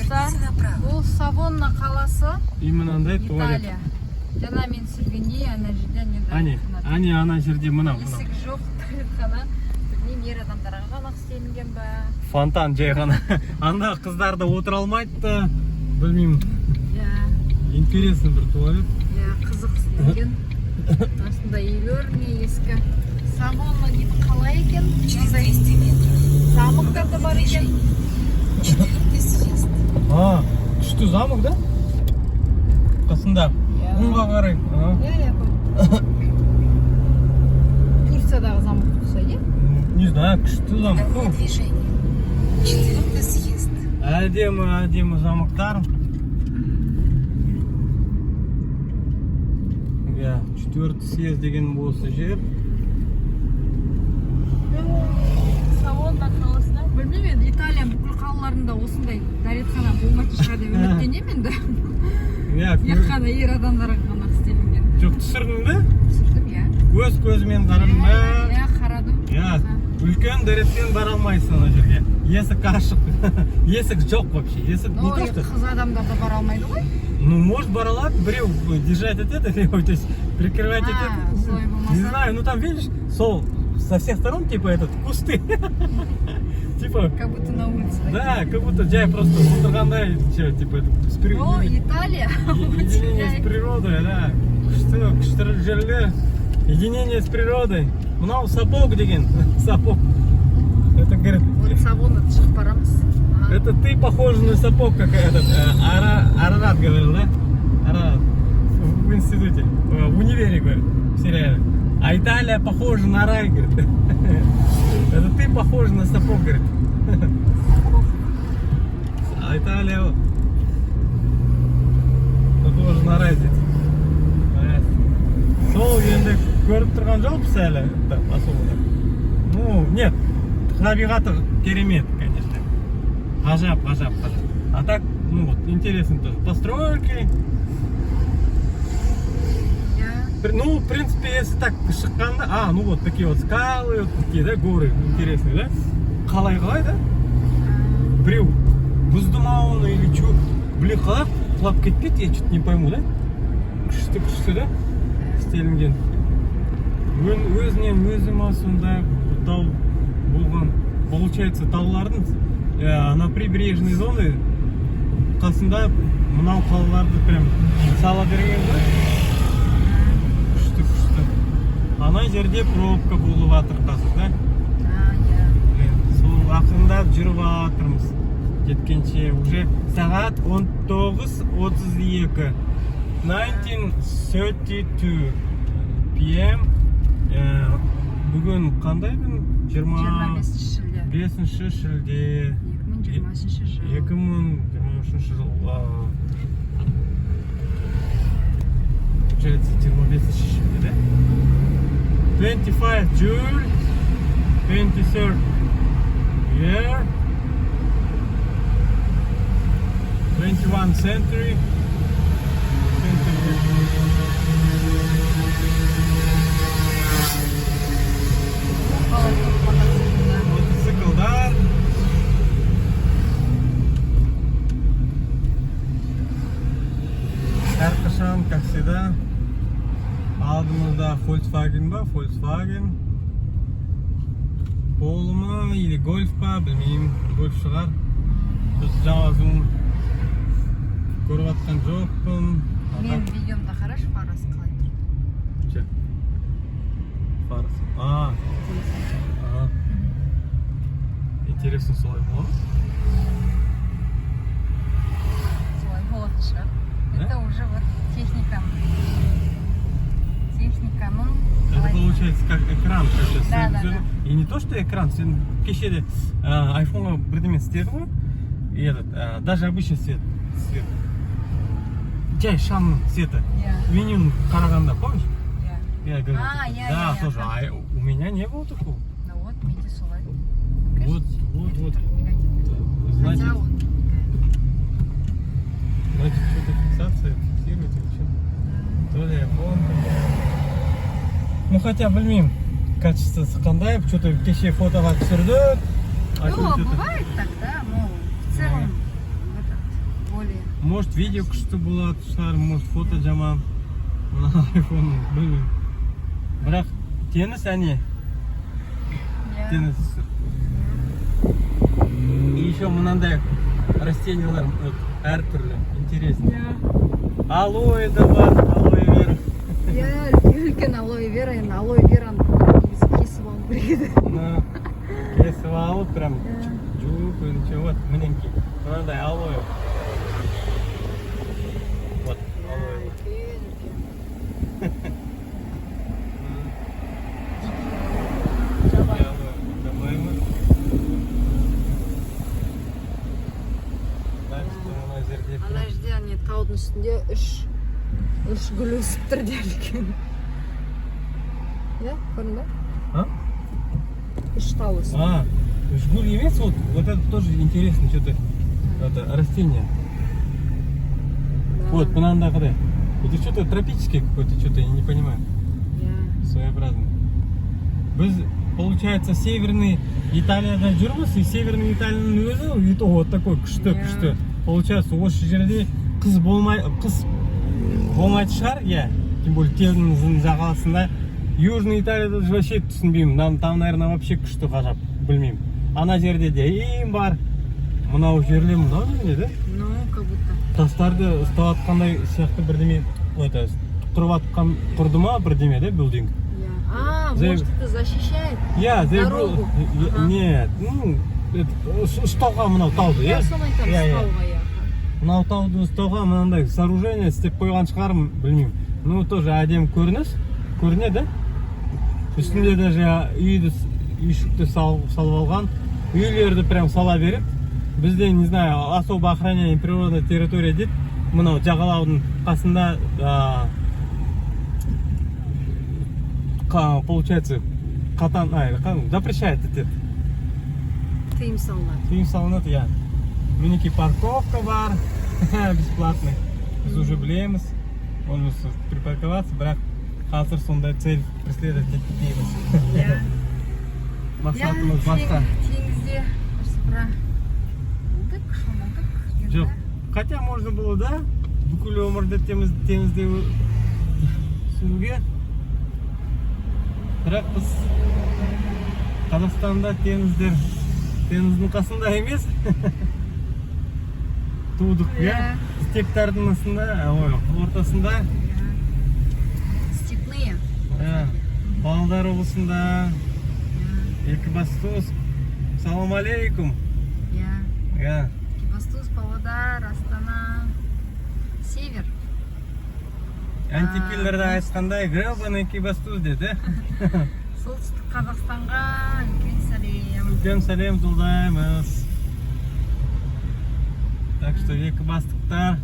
Достар, Поверните направо. Бұл Савонна қаласы, И мынандай туалет. Италия. Жаңа мен түсіргендей, ана жерде не Әне, дәретхана. әне, ана жерде мынау, мынау. Есік жоқ, дәретхана. Білмеймін, ер адамдарға ғана істелінген ба. Фонтан жай ғана. Анда қыздар да отыра алмайды да. Білмеймін. Иә, Интересный бір туалет. иә, қызық істелінген. Осындай үйлер не ескі. Савонна дейтін қала екен. Через Мынандай 200 метров. замоктар да бар екен. Четвертый съезд. А, күшті замок, да? Қасында. Иә. Оңға қарай. А. Иә, көрдім. Турциядағы замок ұқсайды, иә? Не знаю, күшті замок. Второе движение. Четвертый съезд. Әдемі, әдемі замоктар. Иә, четвертый съезд деген осы жер. Савонна қаласына, білмеймін енді, Италияның бүкіл қалаларында осындай дәретхана болмайтын шығар деп үміттенемін енді. Иә, Тек қана ер адамдарға ғана істелінген. Жоқ, түсірдің бе? Түсірдім, иә. Өз көзімен қарадың ба? Иә, қарадым. Иә, үлкен дәреттен бара алмайсың ана жерге. Есік ашық. Есік жоқ вообще. Есік не Но то что. қыз адамдар да бара алмайды ғой. Ну, может, бара алады, біреу держать етеді, то есть прикрывать А, етеді. солай болмаса. Не знаю, ну там видишь, сол со всех сторон типа этот кусты. Типа, Как будто на улице. Да, как будто жай просто отырғандай, че, типа, это, О, Италия. единение с природой, да. Күшті, күшті жерлер. Единение с природой. Мынау сапог деген, сапог. Это, говорит, Вот Савонна шығып барамыз. Ага. Это ты похож на сапог, как этот, Арарат говорил, да? Арарат. В институте, в универе, говорит, в сериале. А Италия похожа на рай, говорит. Это ты похож на сапог, говорит. А Италия похожа на рай дейді. Сол енді көріп тұрған жоқпыз әлі, так, особо так. Ну, нет, табиғаты керемет, конечно. Ғажап, ғажап, ғажап. А так, ну вот, интересно тоже. Постройки. Иә. Ну, в принципе, если так шыққанда, а, ну вот такие вот скалы, вот такие, да, горы интересные, да? Қалай қалай, да? Біреу бұзды ма оны или чё? Блин, қалай құлап кетпеді, я что-то не пойму, да? Күшті, күшті, да? Істелінген. Өзінен өзі ма сондай тау болған. Получается, таулардың ана прибрежной зоны қасында мынау қалаларды прям сала берген ғой. Күшті, күшті. Ана жерде пробка болып жатыр қазір, да? А, иә. Блин, сол ақырындап жүріп жатырмыз. Жеткенше уже сағат 19:32. 19:32 PM. Бүгін қандай күн? 25 шілде. 25 шілде. 2023 жыл. 2023 жыл. Получается, 25 шілде, да? 25 June, 23rd year, 21 century, century. Қалай көп мотоциклдар. Мотоциклдар. Әрқашан, как всегда, алдымызда Volkswagen ба, Volkswagen. Polo ма или Гольф па, білмеймін, Гольф шығар. Біз жаңа көріп жатқан жоқпын. А Мен так, видеомда қарашы, фарасы қалай тұр. Че? Фарасы. А, ага. Интересно, солай бола ма? Солай болатын шығар. Да? Это уже вот техника. Техниканың Это қалай- получается как экран, короче. Да, да, И не то, что экран, сен кеше де айфонға бірдеме істеді ғой. И этот, даже обычный свет, свет. Жай шамның цветі. Иә, Меню қарағанда, помнишь? иә. Я говорю, А, такой, я, да, я, я, тоже. да. А у меня не было такого. Ну вот, менде солай. Вот, вот, вот. Мигать. Значит, Хотя он мигает. Значит, что-то фиксация, фиксирует или что? То ли iPhone такой. Ну хотя, білмеймін, качествосы қандай, что-то кеше фотоға түсірдік. Ну, iPhone что-то- бывает так, да, но в целом этот, Может, видео күшті болады шығар, может, фото жаман. Мына айфон, білмеймін. Бірақ теңіз, әне, Иә. Теңіз. И еще мынандай растениялар, вот, әртүрлі, интересно. Иә. Алоэ да бар, алоэ вера. Иә, үлкен үлкен алоэ вера. Енді алоэ вераны негізі кесіп алу керек еді. Мына кесіп алып, прям Иә. Жуып өзінше. Вот, мінекей, мынандай алоэ. Вот, алоэ. Үлкен үлкен. Жабайы. Жабайы ма? Дальше мына жерде Ана жерде, ане, таудың үстінде үш гүл өсіп тұр де, үлкен. Иә, көрдің ба? А? Үш тал өсіп. А, үш гүл емес, вот, вот это тоже интересно, что-то это растение. Да. Вот, мынандай қарай. Это что-то тропическое какое-то, что-то, я не понимаю. Иә. Своеобразный. Біз, получается, северный Италияда жүрміз, и северный Италияның өзі и то вот такой күшті, Иә. Күшті. Получается, осы жерде қыс болмай, қыс болмайтын шығар, иә. Тем более теңіздің жағасында. Южный Италияда вообще түсінбеймін. Там, наверное, вообще күшті, ғажап, білмеймін. Ана жерде де им бар. Мынау жерлер, мынау не да? Ну, как будто. Тастарды ұстап жатқандай сияқты бірдеме, это тұрып жатқан, тұрды ма бірдеме, да, building? Иә. А, может, это защищает? Иә, Дорогу. Ага. Нет, ну, это, ұстауға мынау тауды, иә? Иә, соны айтамын, Иә, иә. ұстауға, иә. Мынау тауды ұстауға мынандай сооружение істеп қойған шығар, білмеймін. Ну, тоже әдемі көрініс, көрінеді. Үстінде даже үйді, үйшікті салып алған. Үйлерді прям сала береді. Бізде, не знаю, особо охраняемая природная территория дейді. Мынау жағалаудың қасында, получается, қатан, ай, запрещает етеді. Тыйым салынады. Тыйым салынады, иә. Мінекей, парковка бар, бесплатный. Біз уже білеміз, можем припарковаться, бірақ қазір сондай цель преследовать етпейміз. Иә. Мақсатымыз басқа. Теңізде бірсыпыра болдық, шомылдық. Енді Жоқ, хотя можно было, да, бүкіл өмірді теңізде сүруге. Бірақ біз Қазақстанда теңіздің қасында емес тудық, иә? Иә. Стептардың астында, ой, ортасында. Иә. Степные. Иә. Павлодар облысында, Иә. Екібастұз. Салам алейкум. Иә. Иә. Екібастұз, Павлодар, Астана. Север. Антикиллерде айтқандай, гребаный Екібастұз деді. Солтүстік Қазақстанға үлкен сәлем. Үлкен сәлем жолдаймыз. Так что, екібастықтар,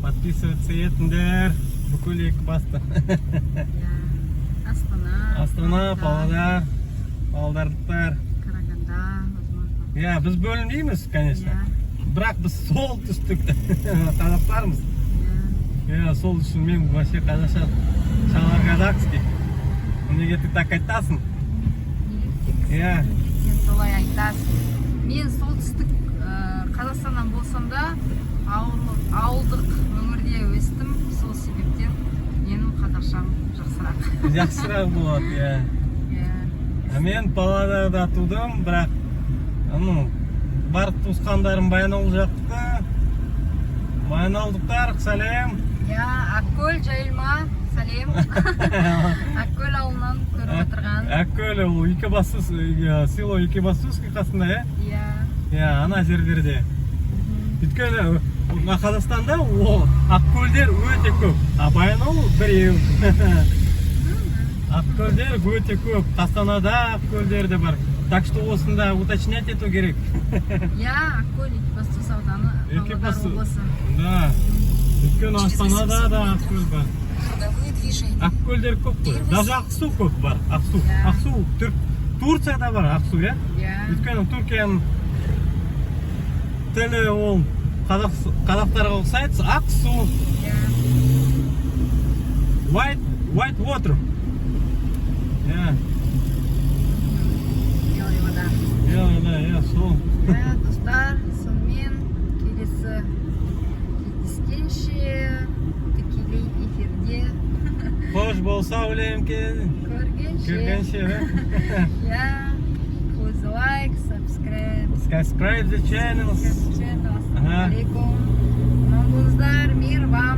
подписываться етіңдер. Бүкіл Екібасты. Иә. Астана. Астана, Павлодар, павлодарлықтар. Караганда, возможно. Иә, біз бөлінбейміз, конечно. Иә. Бірақ біз солтүстік қазақтармыз. Иә. Иә, сол үшін мен вообще қазақша шала казахский. Неге ты так айтасың? Неге тек Иә. Неге сен солай айтасың? Мен солтүстік Қазақстаннан болсам да, ауылдық өңірде өстім. Сол себептен менің қазақшам жақсырақ. Жақсырақ болады, иә. Иә. А мен Павлодарда тудым, бірақ, ну, барлық туысқандарым Баянауыл жақта. Баянауылдықтар, сәлем. Иә, Ақкөл, Жайылма, сәлем. Ақкөл ауылынан көріп отырған. Ақкөл ол Екібастұз, село Екібастұзский қасында, иә? Иә. Иә, ана жерлерде. Өйткені мына Қазақстанда ол Ақкөлдер өте көп, а Баянауыл біреу. Ақкөлдер өте көп, Астанада Ақкөлдер де бар. Так что осында уточнять ету керек. Иә, Ақкөл, Екібастұз ауданы, Павлодар Екібастұз. Облысы. Да. Өйткені Через Астанада да 800 Ақкөл бар. Ходовое движение. Ақкөлдер көп қой. Даже Ақсу көп бар. Ақсу. Иә. Ақсу Турцияда бар Ақсу, иә? Иә. Өйткені Түркияның тілі ол қазақтарға ұқсайды. Ақсу. Иә. White water. Иә. Белая вода. Иә, иә, иә, сол. Иә, достар, сонымен келесі Қош бол, сәулем. Көргенше. Көргенше, да? Иә. Please like, subscribe. Subscribe the channels. Channel. Ага. Ассалаумағалейкум. Аман болыңыздар. Мир вам.